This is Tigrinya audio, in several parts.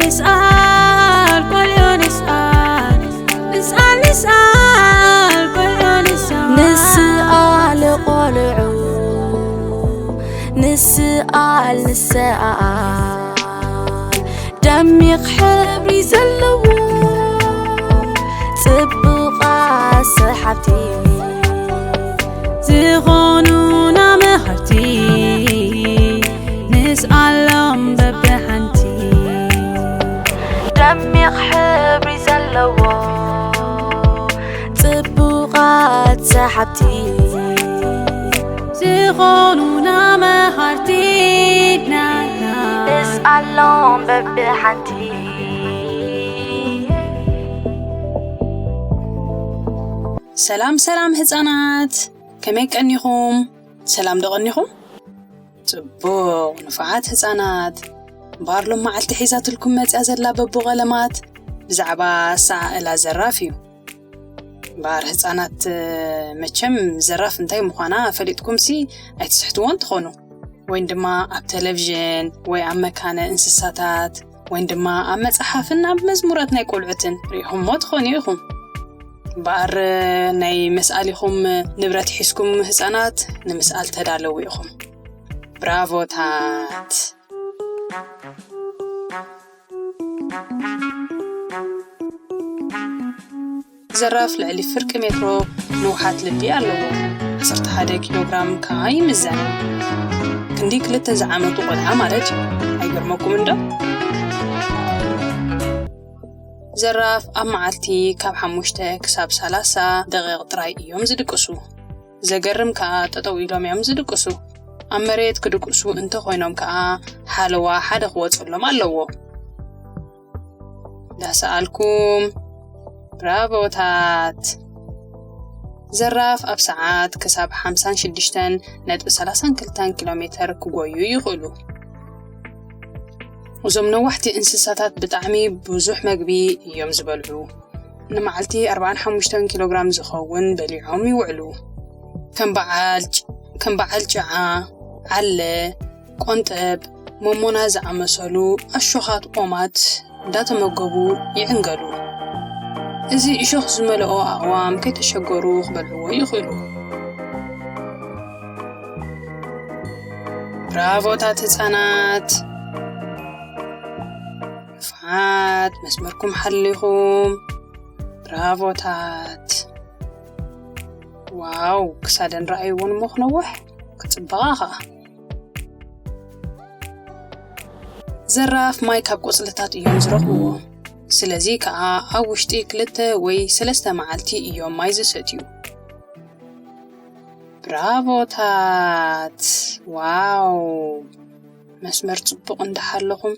ንስኣል ቆልዑ ንስኣል፣ ንስኣል፣ ንስኣል ቆልዑ ንስኣል። ንስኣል ቆልዑ፣ ንስኣል፣ ንስኣል። ደሚቕ ሕብሪ ዘለዎ ጽቡቓት ሰሓብቲ ዝኾኑና መሃርቲ ንስኣሎም በብሓንቲ። ደሚቕ ሕብሪ ዘለዎ ጽቡቓት ሰሓብቲ ዝኾኑና መሃርቲ ናትና ንስኣሎም በብሓንቲ። ሰላም ሰላም ህፃናት፣ ከመይ ቀኒኹም? ሰላም ዶ ቀኒኹም? ጽቡቕ። ንፉዓት ህፃናት፣ እምበኣር ሎም መዓልቲ ሒዛትልኩም መፅያ ዘላ በቡ ቀለማት ብዛዕባ ኣሰኣእላ ዘራፍ እዩ። እምበኣር ህፃናት፣ መቸም ዘራፍ እንታይ ምዃና ፈሊጥኩምሲ ኣይትስሕትዎን ትኾኑ። ወይን ድማ ኣብ ቴሌቪዥን ወይ ኣብ መካነ እንስሳታት ወይን ድማ ኣብ መጽሓፍን ኣብ መዝሙራት ናይ ቆልዑትን ርኢኹሞ ትኾኑ ኢኹም። እምበኣር ናይ መስኣሊኹም ንብረት ሒዝኩም ህፃናት ንምስኣል ተዳለዉ ኢኹም። ብራቮታት። ዘራፍ ልዕሊ ፍርቂ ሜትሮ ንውሓት ልቢ ኣለዎ። ዓሰርተ ሓደ ኪሎ ግራም ከኣ ይምዘን። ክንዲ ክልተ ዝዓመቱ ቆልዓ ማለት እዩ። ኣይገርመኩምን ዶ? ዘራፍ ኣብ መዓልቲ ካብ ሓሙሽተ ክሳብ ሰላሳ ደቂቕ ጥራይ እዮም ዝድቅሱ። ዘገርም ከኣ ጠጠው ኢሎም እዮም ዝድቅሱ። ኣብ መሬት ክድቅሱ እንተኾይኖም ከኣ ሓለዋ ሓደ ክወጸሎም ኣለዎ። እንዳሰኣልኩም። ብራቮታት። ዘራፍ ኣብ ሰዓት ክሳብ ሓምሳን ሽዱሽተን ነጥቢ ሰላሳን ክልተን ኪሎ ሜተር ክጎዩ ይኽእሉ። እዞም ነዋሕቲ እንስሳታት ብጣዕሚ ብዙሕ መግቢ እዮም ዝበልዑ። ንመዓልቲ ኣርባዓን ሓሙሽተን ኪሎ ግራም ዝኸውን በሊዖም ይውዕሉ። ከም በዓል ጭ-፣ ከም በዓል ጭዓ፣ ዓለ፣ ቆንጠብ፣ ሞሞና ዝኣመሰሉ ኣሾኻት ኦማት እንዳተመገቡ ይዕንገሉ። እዚ እሾኽ ዝመልኦ ኣእዋም ከይተሸገሩ ክበልዕዎ ይኽእሉ። ብራቮታት ህፃናት! ንፉዓት፣ መስመርኩም ሓሊኹም። ብራቮታት። ዋው፣ ክሳደን ረኣይዎን እሞ ክነውሕ፣ ክጽበቓ ኸኣ። ዘራፍ ማይ ካብ ቆጽልታት እዮም ዝረኽብዎ። ስለዚ ከኣ ኣብ ውሽጢ ክልተ ወይ ሰለስተ መዓልቲ እዮም ማይ ዝሰትዩ። ብራቮታት! ዋው! መስመር ጽቡቕ እንዳሓለኹም።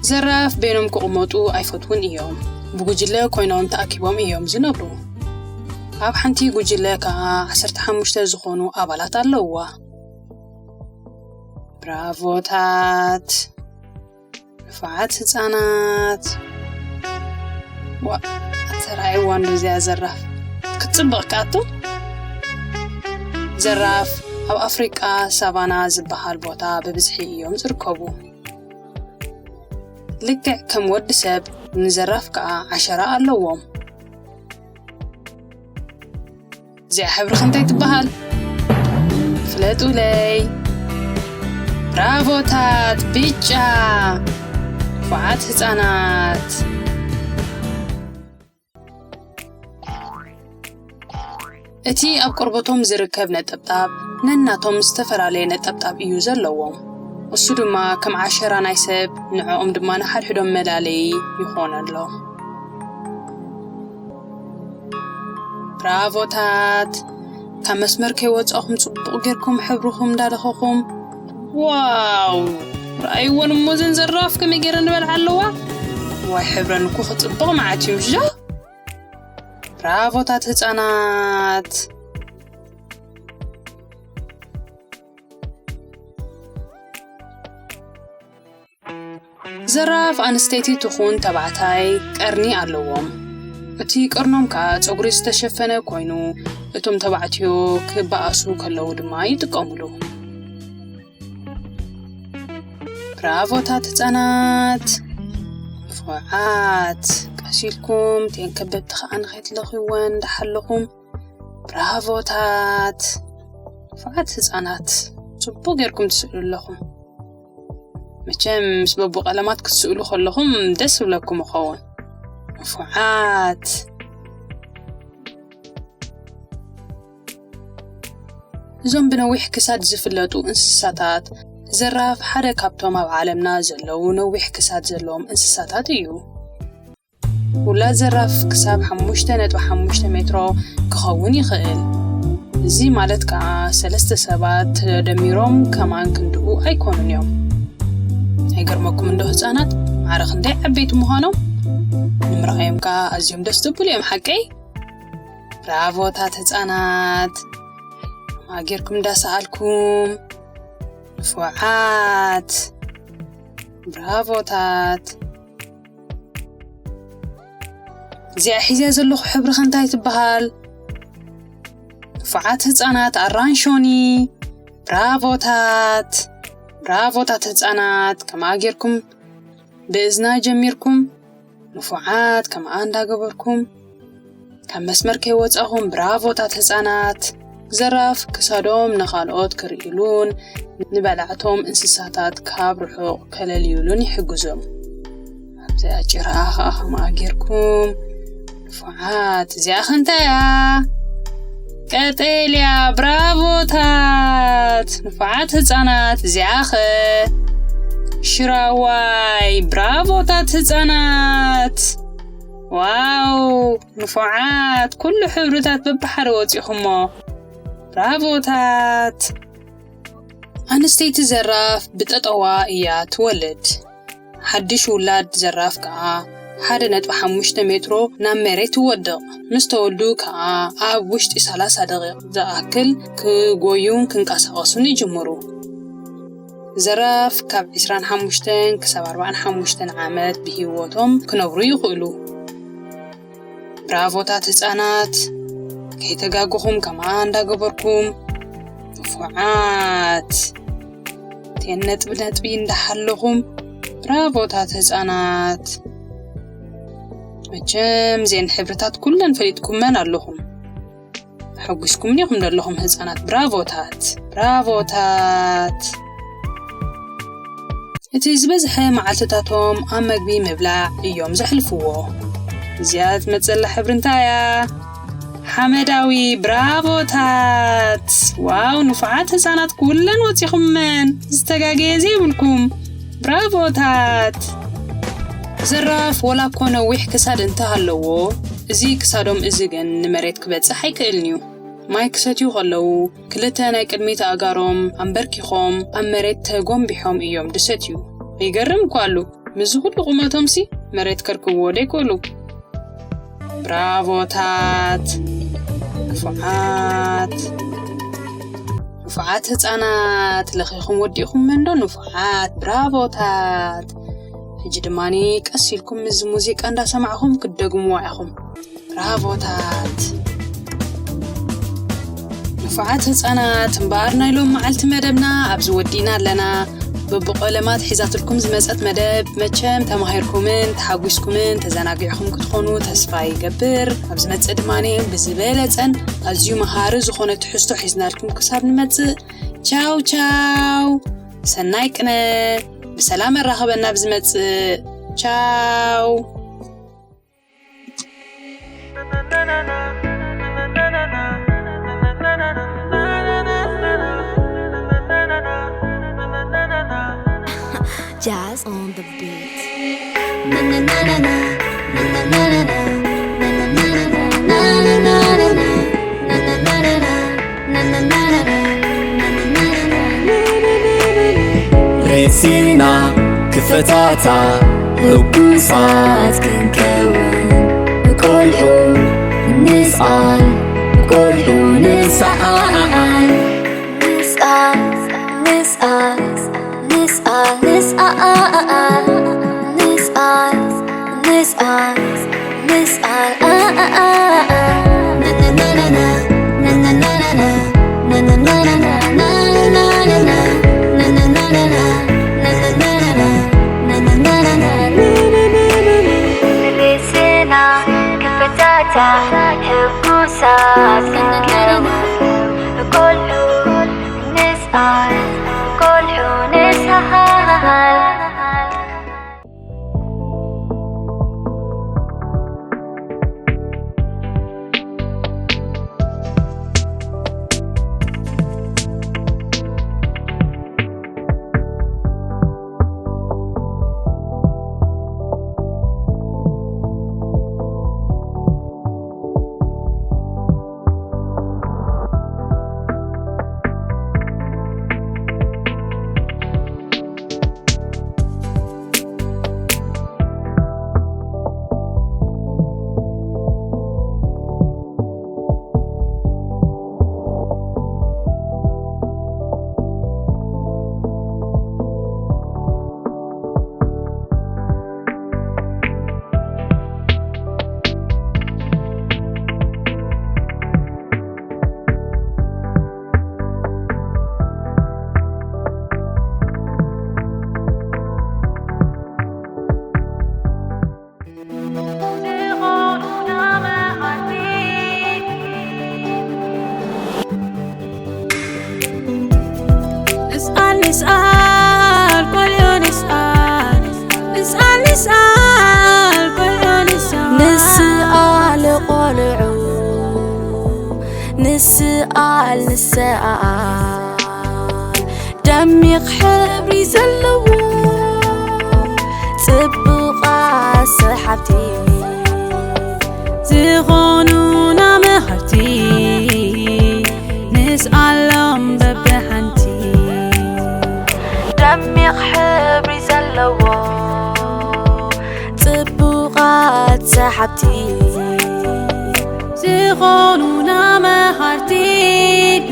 ዘራፍ በይኖም ክቕመጡ ኣይፈትዉን እዮም። ብጉጅለ ኮይኖም ተኣኪቦም እዮም ዝነብሩ። ኣብ ሓንቲ ጉጅለ ከኣ ዓሰርተ ሓሙሽተ ዝኾኑ ኣባላት ኣለውዋ። ብራቮታት! ንፉዓት ህፃናት! ዋ፣ ኣተራእይዋ እንዶ እዚኣ ዘራፍ ክትፅብቕ ከኣቶ። ዘራፍ ኣብ ኣፍሪቃ ሳቫና ዝበሃል ቦታ ብብዝሒ እዮም ዝርከቡ። ልክዕ ከም ወዲ ሰብ ንዘራፍ ከኣ ዓሸራ ኣለዎም። እዚኣ ሕብሪ ከ እንታይ ትበሃል? ፍለጡለይ። ብራቮታት፣ ብጫ። ንፉዓት ህፃናት። እቲ ኣብ ቆርበቶም ዝርከብ ነጠብጣብ ነናቶም ዝተፈላለየ ነጠብጣብ እዩ ዘለዎም። እሱ ድማ ከም ዓሸራ ናይ ሰብ፣ ንዕኦም ድማ ንሓድሕዶም መላለዪ ይኾነሎም። ብራቮታት! ካብ መስመር ከይወጻኹም ጽቡቕ ጌርኩም ሕብርኹም እንዳለኸኹም። ዋው! ረኣይወን እሞ እዘን ዘራፍ ከመይ ገይረን ዝበልዓ ኣለዋ። ዋይ ሕብረን እኮ ክጽብቕ መዓት እዩ ምሽ ዶ? ብራቮታት ህጻናት! ዘራፍ ኣንስተይቲ ትኹን ተባዕታይ ቀርኒ ኣለዎም። እቲ ቀርኖም ከኣ ጸጉሪ ዝተሸፈነ ኮይኑ፣ እቶም ተባዕትዮ ክበኣሱ ከለዉ ድማ ይጥቀሙሉ። ብራቮታት ህጻናት! ንፉዓት፣ ቀስ ኢልኩም እተን ከበድቲ ከኣ ንኸይትለኽይወን እንዳሓለኹም። ብራቮታት! ንፉዓት ህጻናት፣ ጽቡቕ ጌርኩም ትስእሉ ኣለኹም። መቸም ምስ በቡ ቀለማት ክትስእሉ ከለኹም ደስ ይብለኩም ይኸውን። ንፉዓት! እዞም ብነዊሕ ክሳድ ዝፍለጡ እንስሳታት፣ ዘራፍ ሓደ ካብቶም ኣብ ዓለምና ዘለዉ ነዊሕ ክሳድ ዘለዎም እንስሳታት እዩ። ውላድ ዘራፍ ክሳብ ሓሙሽተ ነጥቢ ሓሙሽተ ሜትሮ ክኸውን ይኽእል። እዚ ማለት ከኣ ሰለስተ ሰባት ተደሚሮም ከማን ክንድኡ ኣይኮኑን እዮም። ኣይገርመኩም እንዶ ህጻናት ማዕረ ክንደይ ዓበይቲ ምዃኖም? ንምርኣዮም ከኣ ኣዝዮም ደስ ትብሉ እዮም ሓቀይ? ብራቮታት ህጻናት! ኣማጌርኩም እንዳሰኣልኩም። ንፉዓት! ብራቮታት! እዚኣ ሒዝያ ዘለኹ ሕብሪ ከ እንታይ ትበሃል? ንፉዓት ህጻናት ኣራንሾኒ! ብራቮታት! ብራቮታት ህጻናት! ከመኣ ጌርኩም ብእዝና ጀሚርኩም ንፉዓት ከምኣ እንዳገበርኩም ካብ መስመር ከይወጻኹም ብራቮታት ህጻናት። ዘራፍ ክሳዶም ንኻልኦት ክርእዩሉን ንበላዕቶም እንስሳታት ካብ ርሑቕ ከለልዩሉን ይሕግዞም። ኣብዚኣ ጭራ ኸኣ ከምኣ ጌርኩም ንፉዓት። እዚኣ ኸ እንታይ እያ? ቀጠልያ። ብራቮታት ንፉዓት ህጻናት። እዚኣ ኸ? ሽራዋይ። ብራቮታት ህጻናት። ዋው ንፉዓት፣ ኩሉ ሕብርታት በብሓደ ወጺኹሞ። ብራቮታት። ኣንስተይቲ ዘራፍ ብጠጠዋ እያ ትወልድ። ሓድሽ ውላድ ዘራፍ ከኣ ሓደ ነጥቢ ሓሙሽተ ሜትሮ ናብ መሬት ይወድቕ። ምስ ተወልዱ ከኣ ኣብ ውሽጢ ሰላሳ ደቂቕ ዝኣክል ክጎዩን ክንቀሳቐሱን ይጅምሩ። ዘራፍ ካብ ዕስራን ሓሙሽተን ክሳብ ኣርባዓን ሓሙሽተን ዓመት ብህይወቶም ክነብሩ ይኽእሉ። ብራቮታት ህጻናት፣ ከይተጋገኹም ከምኣ እንዳገበርኩም ንፉዓት። እተን ነጥቢ ነጥቢ እንዳሓለኹም ብራቮታት ህጻናት። መቸም እዘን ሕብርታት ኩለን ፈሊጥኩመን ኣለኹም። ተሐጒስኩምኒ ኢኹም ዘለኹም ህጻናት። ብራቮታት፣ ብራቮታት። እቲ ዝበዝሐ መዓልትታቶም ኣብ መግቢ ምብላዕ እዮም ዘሕልፍዎ። እዚኣ ትመጽእ ዘላ ሕብሪ እንታይ እያ? ሓመዳዊ። ብራቮታት! ዋው ንፉዓት ህጻናት ኩለን ወጺኹመን። ዝተጋገየ ዘይብልኩም። ብራቮታት! ዘራፍ ወላ እኮ ነዊሕ ክሳድ እንተሃለዎ፣ እዚ ክሳዶም እዚ ግን ንመሬት ክበጽሕ ኣይክእልን እዩ። ማይ ክሰትዩ ከለዉ፣ ክልተ ናይ ቅድሚት ኣእጋሮም ኣንበርኪኾም ኣብ መሬት ተጎንቢሖም እዮም ድሰትዩ። ይገርም እኳ ኣሉ። ምስዚ ኩሉ ቁመቶምሲ መሬት ከርክብዎ ደይክእሉ። ብራቮታት! ንፉዓት! ንፉዓት ህጻናት! ለኺኹም ወዲእኹም መንዶ ንፉዓት! ብራቮታት! ሕጂ ድማኒ ቀስ ኢልኩም ምስዚ ሙዚቃ እንዳሰማዕኹም ክትደግምዋ ኢኹም። ብራቮታት! ንፉዓት ህጻናት፣ እምበኣር ናይ ሎም መዓልቲ መደብና ኣብዚ ወዲእና ኣለና። በብቆለማት ሒዛትልኩም ዝመጸት መደብ መቸም ተማሂርኩምን ተሓጒስኩምን ተዘናጊዕኹም ክትኾኑ ተስፋ ይገብር። ኣብ ዝመጽእ ድማኒ ብዝበለጸን ኣዝዩ መሃሪ ዝኾነ ትሕዝቶ ሒዝናልኩም ክሳብ ንመጽእ፣ ቻው ቻው! ሰናይ ቅነ! ብሰላም ኣራኽበና ኣብ ዝመጽእ። ቻው! Jazz on the beat. ሬሲና ክፈታታ ሕጉሳት ክንከውን ቆልዑ ንስኣል ቆልዑ ንስኣል ንስኣል ንስኣል ንስኣል ንስኣል ንስኣል ንስኣል ንስኣል ሕጉሳት ክንከውን፣ ቆልዑ ንስኣል፣ ቆልዑ ንስኣል። ንስኣል ንስኣል ቆልዑ ንስኣል፣ ንስኣል ንስኣል ቆልዑ ንስኣል። ንስኣል ቆልዑ ንስኣል፣ ንስኣል ደሚቕ ሕብሪ ዘለዎ ጽቡቓት ሰሓብቲ ዝኾኑና መሃርቲ ንስኣሎም በብሓንቲ። ደሚቕ ሕብሪ ዘለዎ ጽቡቓት ሰሓብቲ ዝኾኑና መሃርቲ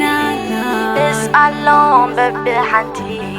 ናትና ንስኣሎም በብሓንቲ።